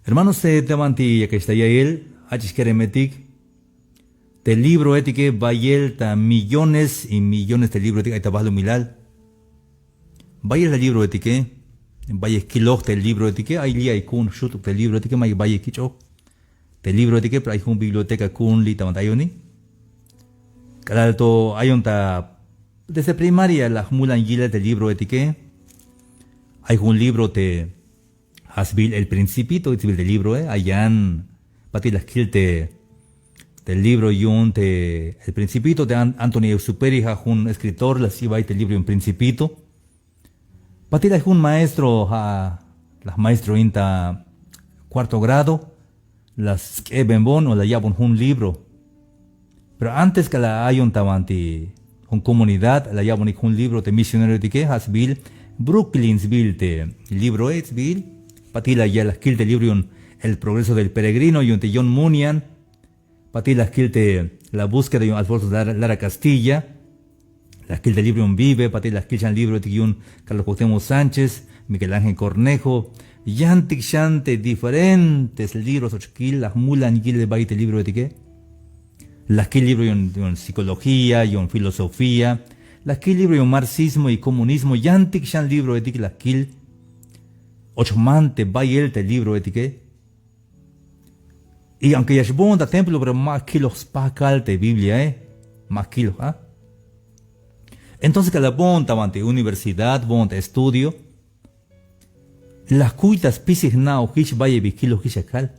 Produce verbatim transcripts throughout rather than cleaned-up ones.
Hermanos, eh, te banti yakex ta ya'iyel, ach'ix keremetik. Te libroetike bayel ta millones y millones te libroetik ay ta balumilal. Bayel te libroetike, bayel kiloj te libroetike, ay li' ay ku'un jxutuk te libroetike, mayuk bayel kich'oj te libroetike, pero ay jun biblioteca ku'un li' ta banti ayoni. K'alal to ayon ta desde primaria la jmulan yilel te libroetike. Ay jun libro te ja' sbiil El Principito, sbiil te libroe, ay yan. Patil la jkil te, te libro yu'un te El Principito te An-, Anthony Exupéry, ja' jun escritor, la sts'ibay te libro yu'un Principito. Patil ay jun maestro, ja' la jmaestroin ta cuarto grado, la sk'ebenbon o la ya'bon jun libro. Pero antes k'alal ayon ta banti jun comunidad, la ya'bonik jun libro te misioneroetike, ja' sbiil Brooklyn sbiil te libroe, sbiil. Patil la ya' la jkil te libro yu'un El Progreso del Peregrino yu'un te John Bunyan. Patil la jkil te La Búsqueda yu'un Alfonso Lara, Lara Castilla. La jkil te libro yu'un Vive, patil la jkil xan libroetik yu'un Carlos Cuauhtémoc Sánchez, Miguel Ángel Cornejo. Yantik xan te diferentes libros och kil, la jmulan yilel bay te libroetike. La jkil libro yu'un, yu'un psicología, yu'un filosofía. La jkil libro yu'un marxismo y comunismo, yantik xan libroetik la jkil. Och jman te bayel te libroetike. Y aunque ya xboon ta templo, pero ma kiloj spajkal te Bibliae. Ma kiloj a. Entonces k'alal boon ta banti universidad, boon ta estudio, la jkuy ta spisil jna'ojix bayel bi kilojix a kal.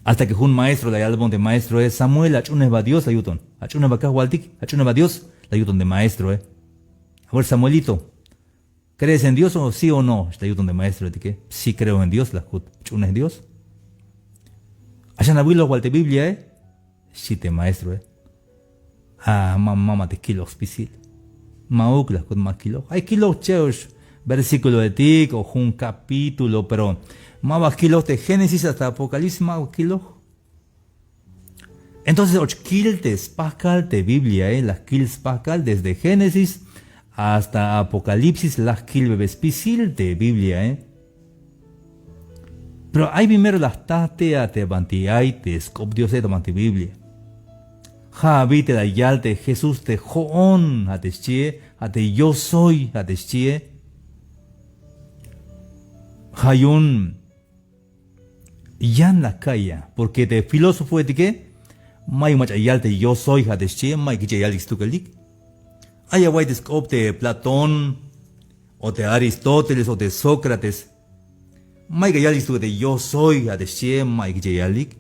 Hasta que jun maestro la yalbon te maestroe: Samuel, ach'unej ba Dios, la yuton. Ach'unej ba Kajwaltik, ach'unej ba Dios, la yuton te maestroe. A ver, Samuelito, ¿crees en Dios o sí o no? Xla yuton te maestroetike. Sí creo en Dios, la jkut. Ch'unej Dios. Axan awiloj wal te Bibliae, xchi te maestroe. A, ma, ma, ma te kiloj spisil. Ma'uk, la jkut, ma kiloj. Ay kiloj che'ox versículoetik o jun capítulo, pero ma ba kiloj te Génesis hasta Apocalipsis, ma ba kiloj. Entonces och kil te spajkal te Bibliae, la jkil spajkal desde Génesis hasta Apocalipsis, la jkilbebe spisil te Bibliae. Pero ay bin mero la jta te a te banti ay te sk'op Diose ta banti Biblia. Ja' abi te la yal te Jesús te jo'on, ja' te xchie, ja' te yo soy, ja' te xchie. Ja' yu'un yan la ka'iy a, porque te filósofoetike mayuk mach'a yal te yo soy, ja' te xchie, mayuk jich ya yalik stukelik. Ay awa'y te sk'op te Platón o te Aristóteles o te Sócrates, mayuk ya yalik stukel te yo soy, ja' te xchie, mayuk jich ya yalik.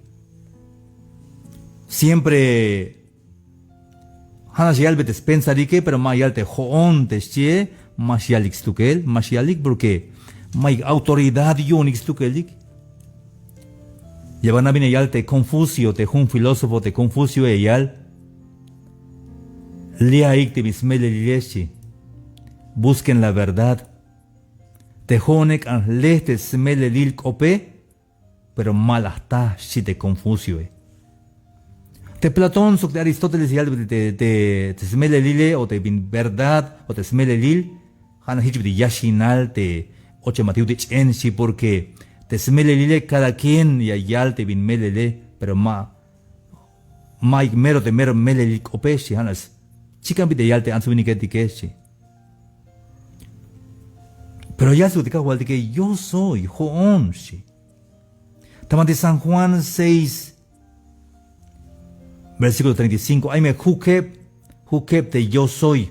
Siempre ja' nax ya yalbe te spensarike, pero ma yal te jo'on te xchie, ma xyalik stukel, ma xyalik, porque mayuk autoridad yu'unik stukelik. Ya bana bin ya yal te Confucio, te jun filósofo te Confucio ya yal: Leaik te bin smelelile, xchi. Busquen la verdad. Te jo'one k'an jle te smelelil k'ope, pero ma la jta, xchi te Confucioe. Te Platón sok te Aristóteles ya yal te, te, te smelelile o te bin verdad o te smelelil, ja' nax jich bit'il yaxinal te ochematiw te ch'en, xchi, porque te smelelile cada quien ya yal te bin melele, pero ma, mayuk mero te mero melelil k'ope, xchi, ja' nax chikan bit'il ya yal te ants winiketike, xchi. Pero ya sts'ibtik te Kajwaltike: Yo soy, jo'on, xchi. Ta banti San Juan seis, versículo treinta y cinco, ay me jukeb, jukeb te yo soy.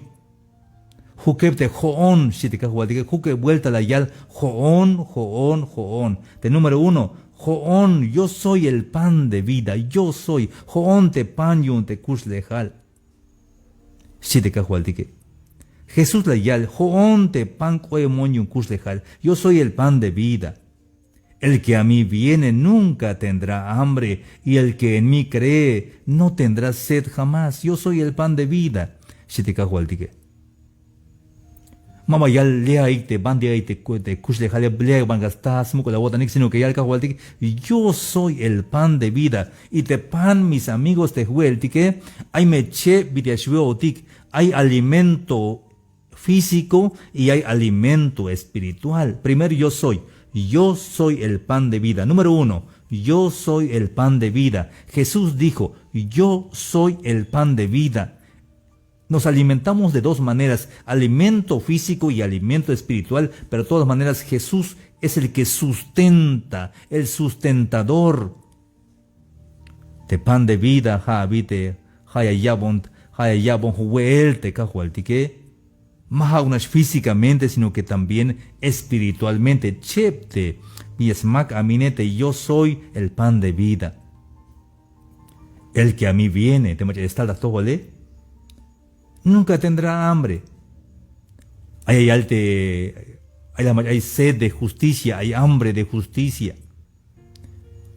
Jukeb te jo'on, xchi te Kajwaltike, jukeb vuelta la yal jo'on, jo'on, jo'on. Te número uno, jo'on, yo soy el pan de vida, yo soy, jo'on te pan yu'un te kuxlejal. Xchi te Kajwaltike. Jesús la yal: Jo'on te pan k'oemon yu'un kuxlejal. Yo soy el pan de vida. El que a mí viene nunca tendrá hambre, y el que en mí cree no tendrá sed jamás. Yo soy el pan de vida. Xchi te Kajwaltike. Ma ba yal: Leaik te banti ay te ku-, te kuxlejale, leaik banti ya sta smuk'ul awo'tanik, sino que yal Kajwaltik: Yo soy el pan de vida. Y te pan, mis amigos, te jwe'eltike, ay me cheb bit'il ya xwe'otik. Ay alimento físico y ay alimento espiritual. Primero, yo soy. Yo soy el pan de vida. Número uno, yo soy el pan de vida. Jesús dijo, yo soy el pan de vida. Nos alimentamos de dos maneras, alimento físico y alimento espiritual, pero de todas maneras Jesús es el que sustenta, el sustentador. Te pan de vida, ja' abi te, ja' ya yabon, ja' ya yabon jwe'el te Kajwaltike. Ma ja'uk nax físicamente, sino que también espiritualmente. Cheb te, mi smak amine te yo soy el pan de vida. El que a mí viene, te mach'a ya stal ta jtojole, nunca tendrá hambre. Ay, ay, ay, te, ay la mach'a ay sed de justicia, ay hambre de justicia.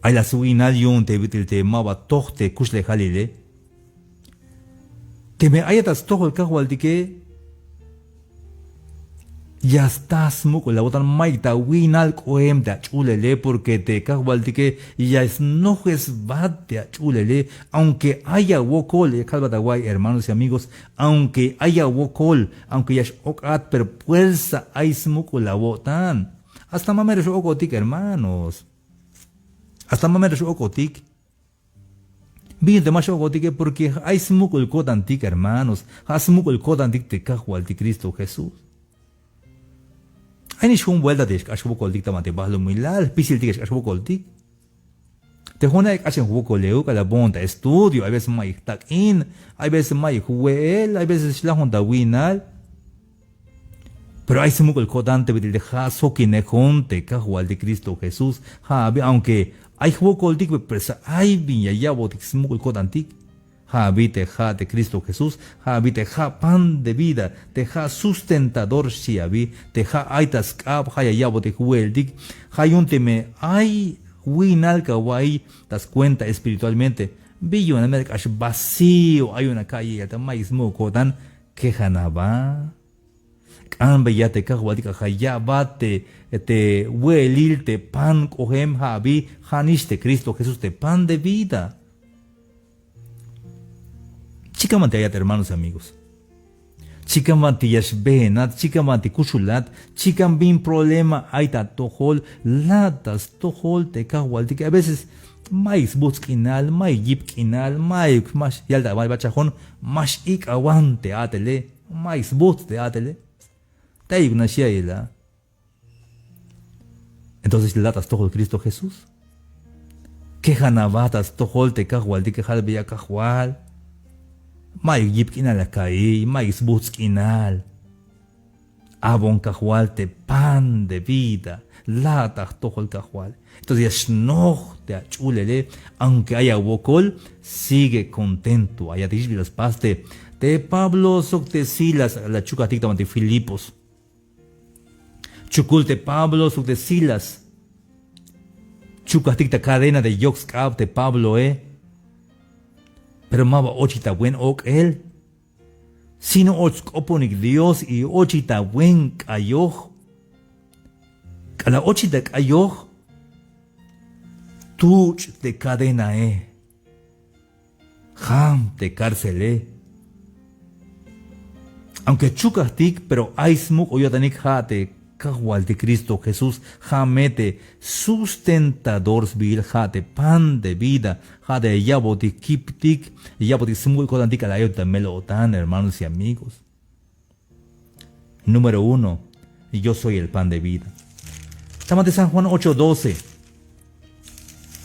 Ay la swi'nal yu'un te bit'il te maba toj te kuxlejalile. Teme ayat ta stojol Kajwaltike, ya sta smuk'ul awo'tan, mayuk ta wi'nal k'oem te ach'ulele, porque te Kajwaltike ya snojesbat te ach'ulele. Aunque ay awokol, ya kalbat awa'iy hermanos y amigos, aunque ay awokol, aunque ya x-ok'at, pero puersa ay smuk'ul awo'tan. Hasta ma mero x-ok'otik, hermanos. Hasta ma mero x-ok'otik. Bin te ma x-ok'otike, porque ay smuk'ul ko'tantik, hermanos. Ja' smuk'ul ko'tantik te Kajwaltik Cristo Jesús. Ay nix jun vuelta te ya xk'ax jwokoltik ta ma te balumilal, jpisiltik ya xk'ax jwokoltik. Te june ay k'axem jwokol euk, k'alal boon ta estudio, hay veces mayuk jtak'in, hay veces mayuk jwe'el, hay veces xlajon ta wi'nal. Pero ay smuk'ul ko'tan te bit'il te ja' sjokinejon te Kajwaltik Cristo Jesús. Ja' abi, aunque ay jwokoltik, pero ay bin ya ya'botik smuk'ul ko'tantik. Ja' abi te ja' te Cristo Jesús, ja' abi te ja' pan de vida, te ja' sustentador xchi abi, te ja' ay ta sk'ab, ja' ya ya'botik jwe'eltik. Ja' yu'un teme ay wi'nal kawa'iy ta scuenta espiritualmente, bi yu'un a mero k'ax vacío ay yu'un aka'iy, ya ta mayuk smuk'ul ko'tan, kejan aba. K'anbeya te Kajwaltik, ja' ya ya'bat te, te we'elil te pan k'oem, ja' abi, ja' nix te Cristo Jesús te pan de vida. Chikan banti ayat, hermanos y amigos. Chikan banti ya xbeenat, chikan banti kuxulat, chikan bin problema ay ta atojol, la' ta stojol te Kajwaltike. A veces mayuk sbujts' k'inal, mayuk yip k'inal, mayuk, ma x-, yal ta bal bachajon, ma x-ik'awan te a'tele, mayuk sbujts' te a'tele. Teyuk nax ya'iyel a. Entonces la' ta stojol Cristo Jesús. Kejan aba ta stojol te Kajwaltike, ja' albeya: Kajwal, mayuk yip k'inal aka'iy, mayuk sbujts' k'inal. Abon Kajwal te pan de vida, la' ta jtojol Kajwal. Entonces ya xnoj te ach'ulele, aunque ay awokol, sigue contento. Ayat te yich' la spas te, te Pablo sok te Silas, la chukajtik ta banti Filipos. Chukul te Pablo sok te Silas. Chukajtik ta cadena te yok sk'ab te Pabloe. Pero maba ochik ta buen ok'el, sino och sk'oponik Dios y ochik ta buen k'ayoj. K'alal ochik ta k'ayoj, tuch' te cadenae. Jam te cárcele. Aunque chukajtik, pero ay smuk'ul yo'tanik, ja' te Kajwaltik Cristo Jesús, ja' me te sustentador sbiil, ja' te pan de vida, ja' te ya ya'botik kiptik, ya ya'botik smuk'ul ko'tantik k'alal ayotik ta mel-o'tan, hermanos y amigos. Número uno, yo soy el pan de vida. Ta banti San Juan ocho doce.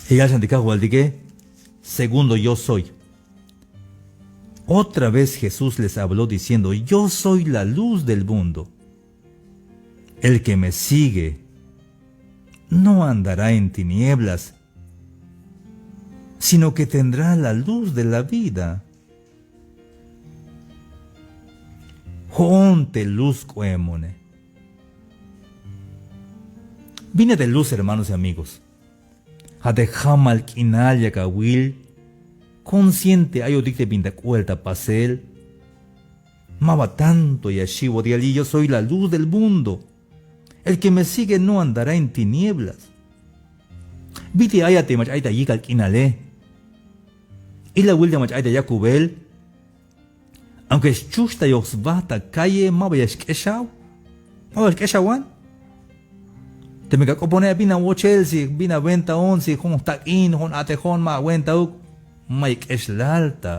Ya yal xan te Kajwaltike, segundo yo soy. Otra vez Jesús les habló diciendo: Yo soy la luz del mundo. El que me sigue no andará en tinieblas, sino que tendrá la luz de la vida. Jo'on te luz k'oemone. ¿Bin a te luz, hermanos y amigos? Ja' te jamal k'inal yak awil, consciente ayotik te bin ta k'oel ta pasel. Maba tanto ya xiwot yal: Yo soy la luz del mundo. El que me sigue no andará en tinieblas. Bit'il ayat te mach'a ay ta yijk'al k'inale. Ilawil te mach'a ay ta yakubel. Aunque xchuxtayoj sba ta calle, maba ya xk'exaw. Maba ya xk'exawan. Teme ka k'opone, bin awochel, si bin awentaon, si jo'on jtak'in, jo'on a'tejon, ma awentauk. Mayuk k'exlal ta,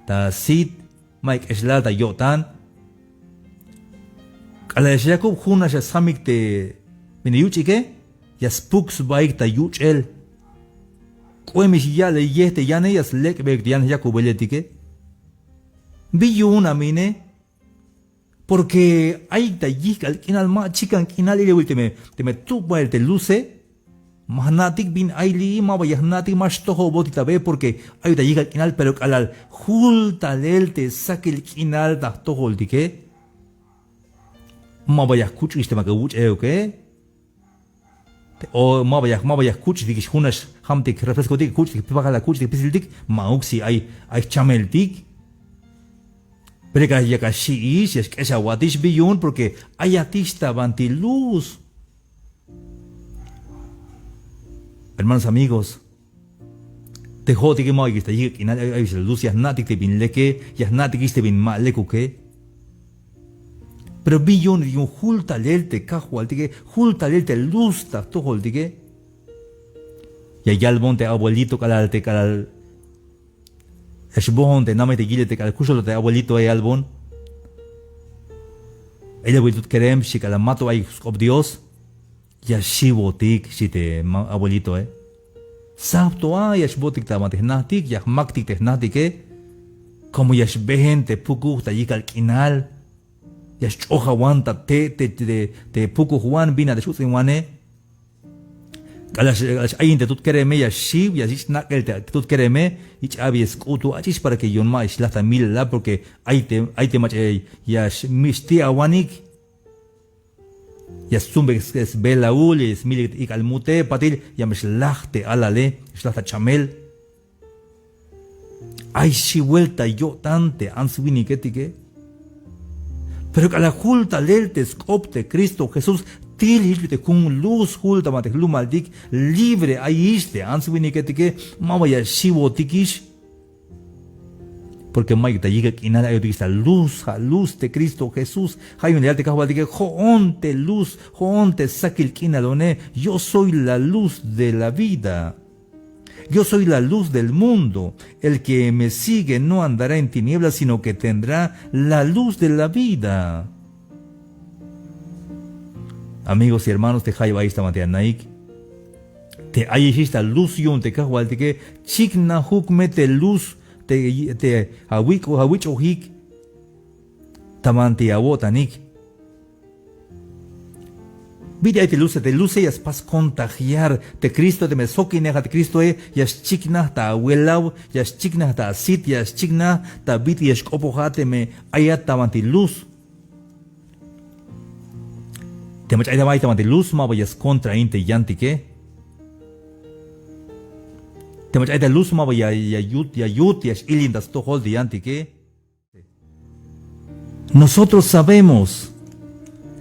ta sit, mayuk k'exlal ta yo'tan. K'alal ya xyakub jun nax ya sjamik te bin yuch'ike, ya spuk sbaik ta yuch'el. K'oemix ya'lel ye te yane, ya slek'beik te yan yakubeletike. ¿Bi yu'un a me ine? Porque ay ta yijk'al k'inal, ma chikan k'inal ilawil teme, teme tub bael te luse. Ma jna'tik bin ay li'i, ma ba ya jna'tik, ma xtojobotik ta be, porque ay ta yijk'al k'inal. Pero k'alal jul talel te sakil k'inal ta jtojoltike, ma ba ya jkuch'ix teme ak'a wuch'e, ¿ok? O ma ba ya, ma ba ya jkuch'tikix jun nax jamtik refrescotik, kuch'tik pajal, kuch'tik pisiltik, ma'uk, si ay, ay jchameltik. Pero ya ka, ya ka xi'ix, ya xk'exawatix. ¿Bi yu'un? Porque ayatix ta banti luz. Hermanos, amigos, te jo'otike ma'yukix ta yijk'al k'inal, ay, ay, ay luz, ya jna'tik te bin leke, ya jna'tikix te bin ma lekuke. Pero ¿bi yu'un? Yu'un jul talel te Kajwaltike, jul talel te luz ta jtojoltike. Ya yalbon te abuelito k'alal te, k'alal ya xbojon te namey te yilel te k'alal kuxuloj te abuelito, ya yalbon: Ilawil tut kerem, xchi, k'alal mato ay sk'op Dios, ya xiwotik, xchi te ma-, abuelitoe. Sab to a, ya xbotik ta banti jnajtik, ya jmaktik te jnajtike. Como ya xbeen te pukuj ta yijk'al k'inal, ya xch'ojawan ta te, te, te, te pukujwan, bin a te x-uts'inwane. K'alal x-, k'alal x-ayin te tut kereme, ya xiw, ya yich' nak'el te tut kereme, yich' abi sk'utu ach'ix para que yu'un ma xlaj ta milel a, porque ay te, ay te mach'a ya x-, mi xti'awanik. Ya stsumbek s-, sbelaul, ya smilek ik'al mute, patil ya me xlaj te alale, xlaj ta chamel. Ay xiwel ta yo'tan te ants winiketike. Pero k'alal jul talel te sk'op te Cristo Jesús, til jich bi te jun luz, jul ta banti jlumaltik, libre ayix te ants winiketike, ma ba ya xiwotikix. Porque mayuk ta yijk'al k'inal ayotikix ta luz, ja' luz te Cristo Jesús. Ja' yu'un la yal te Kajwaltike: Jo'on te luz, jo'on te sakil k'inalone, yo soy la luz de la vida. Yo soy la luz del mundo. El que me sigue no andará en tinieblas, sino que tendrá la luz de la vida. Amigos y hermanos, te jayeb ayex ta banti anaik, te ayexix ta luz yu'un te Kajwaltike, chiknajuk me te luz, te, te awik'o-, awich'ojik ta banti awo'tanik. Bit'il ay te luce, te luce ya spas contagiar te Cristo, teme sjokinejat te Cristoe, ya xchiknaj ta awelaw, ya xchiknaj ta asit, ya xchiknaj ta bit'il ya xk'opojat teme ayat ta banti luz. Te mach'a ay ta, ay ta banti luz, ma ba ya skontrain te yantike. Te mach'a ay ta luz, ma ba ya, ya yut, ya yut, ya x-ilin ta stojol te yantike. Nosotros sabemos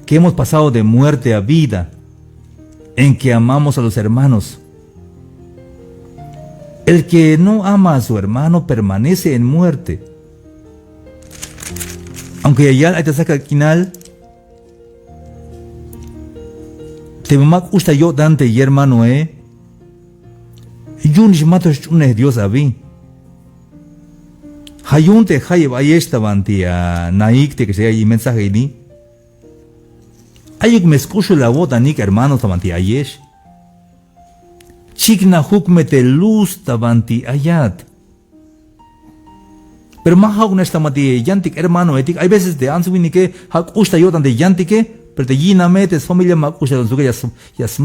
que hemos pasado de muerte a vida en que amamos a los hermanos. El que no ama a su hermano permanece en muerte. Aunque ya yal ay ta sakil k'inal, teme ma k'ux ta yo'tan te yermanoe, yu'unix ma to xch'unej Dios abi. Ja' yu'un te jayeb ayex ta banti anaik te k'ax ya ya'iyik mensaje ini, ayuk me sk'uxul awo'tanik, hermanos, ta banti ayex. Chiknajuk me te luz ta banti ayat. Pero ma ja'uk nax ta banti yantik hermanoetik. Hay veces te ants winike ja' k'ux ta yo'tan te yantike, pero te yiname, te sfamilia ma k'ux ta yo'tan stukel, ya s-, ya s-,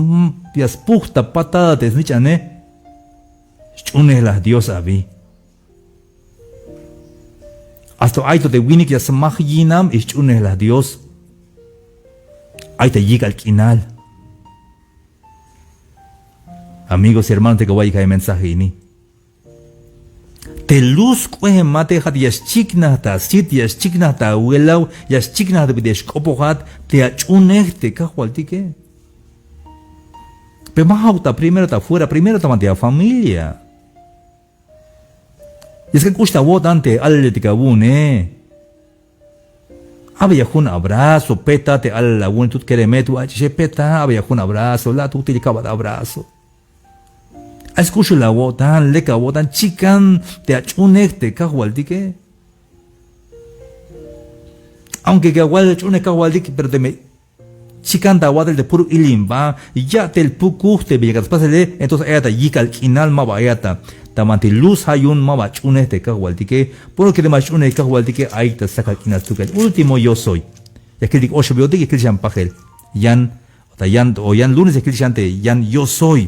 ya spuj ta patada te snich'ane. Xch'unej laj Dios abi. Hasta ay to te winik ya smaj yinam y xch'unej laj Dios. Ay ta yijk'al k'inal. Amigos y hermanos, te kawa'iyik ja' mensaje ini. Te luz k'oemate ja' te ya xchiknaj ta asit, ya xchiknaj ta awelaw, ya xchiknaj ta bit'il ya xk'opojat, te ach'unej te Kajwaltike. Pero ma ja'uk ta primero ta afuera, primero ta banti afamilia. Ya sk'an k'ux ta awo'tan te alaletik awu'une. A'beya jun abrazo, peta te alal awu'un tut kereme, tut ach'ixe, peta, a'beya jun abrazo, la' tut ut'il ka'bat abrazo. Ay sk'uxul awo'tan, lek awo'tan, chikan te ach'unej te Kajwaltike. Aunque ya wal ach'unej Kajwaltik, pero teme chikan ta awa'tel te puro ilimba, ya'tel pukuj te bin yakat spasele, entonces ayat ta yijk'al k'inal, maba ayat ta, ta banti luz, ja' yu'un maba ach'unej te Kajwaltike, porque teme ach'unej Kajwaltike ayik ta sakal k'inal stukel. Último yo soy. Ya kiltik oxeb yo'tik, ya kiltik xan pajel. Yan, ta yan, o yan lunes ya kiltik xan te yan yo soy.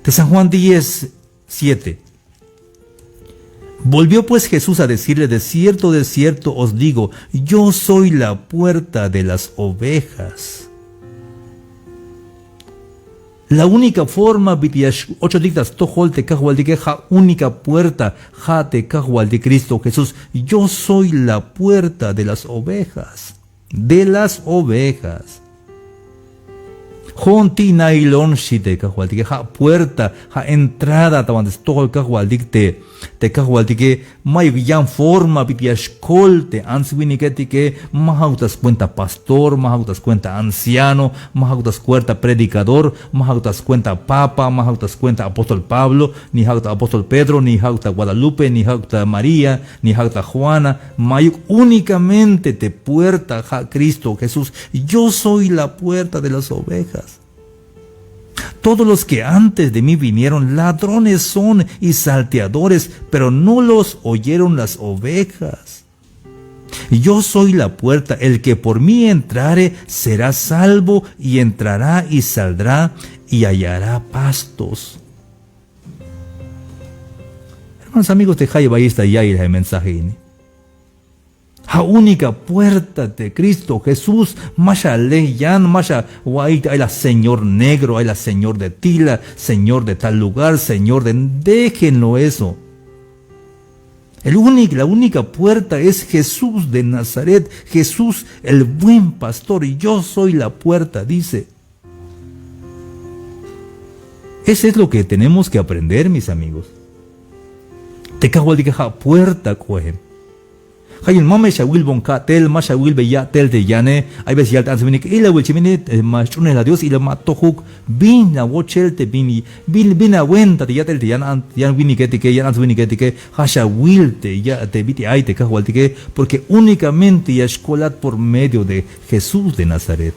Te San Juan diez siete. Volvió pues Jesús a decirle: De cierto, de cierto os digo, yo soy la puerta de las ovejas. La única forma bit'il ya x-ochotik ta stojol te Kajwaltike, ja' única puerta, ja' te Kajwaltik Cristo Jesús. Yo soy la puerta de las ovejas. De las ovejas. Jo'on ti' nailon, xchi te Kajwaltike, ja' puerta, ja' entrada ta banti stojol Kajwaltik te, te Kajwaltike. Ma'yuk yan forma bit'il ya xkol te ants winiketike, ma ja'uk ta scuenta pastor, ma ja'uk ta scuenta anciano, ma ja'uk ta scuenta predicador, ma ja'uk ta scuenta papa, ma ja'uk ta scuenta apóstol Pablo, ni ja'uk ta apóstol Pedro, ni ja'uk ta Guadalupe, ni ja'uk ta María, ni ja'uk ta Juana, ma'yuk, únicamente te puerta ja' Cristo Jesús. Yo soy la puerta de las ovejas. Todos los que antes de mí vinieron, ladrones son y salteadores, pero no los oyeron las ovejas. Yo soy la puerta, el que por mí entrare será salvo y entrará y saldrá y hallará pastos. Hermanos, amigos, te jayeb ayex ta ya'iyel ja' mensaje ini. Ja' única puerta te Cristo Jesús, ma xale yan, ma xawa'iy te ay la señor negro, ay la señor de Tila, señor de tal lugar, señor de, déjenlo eso. El único, la única puerta es Jesús de Nazaret, Jesús el buen pastor, yo soy la puerta, dice. Eso es lo que tenemos que aprender, mis amigos. Te Kajwaltike ja' puerta k'oem. Ja' yu'un ma me xawilbon ka'tel, ma xawilbe ya'tel te yane. Ay veces yal te ants winik, ilawil, chi' mene, eh, ma xch'uunel a Dios, ila ma tojuk. Bin awochel te bin, bin, bin awenta te ya'tel te yan, yan winiketike, yan ants winiketike, ja' xawil te ya, te bit'il ay te Kajwaltike, porque únicamente ya xkolat por medio de Jesús de Nazaret.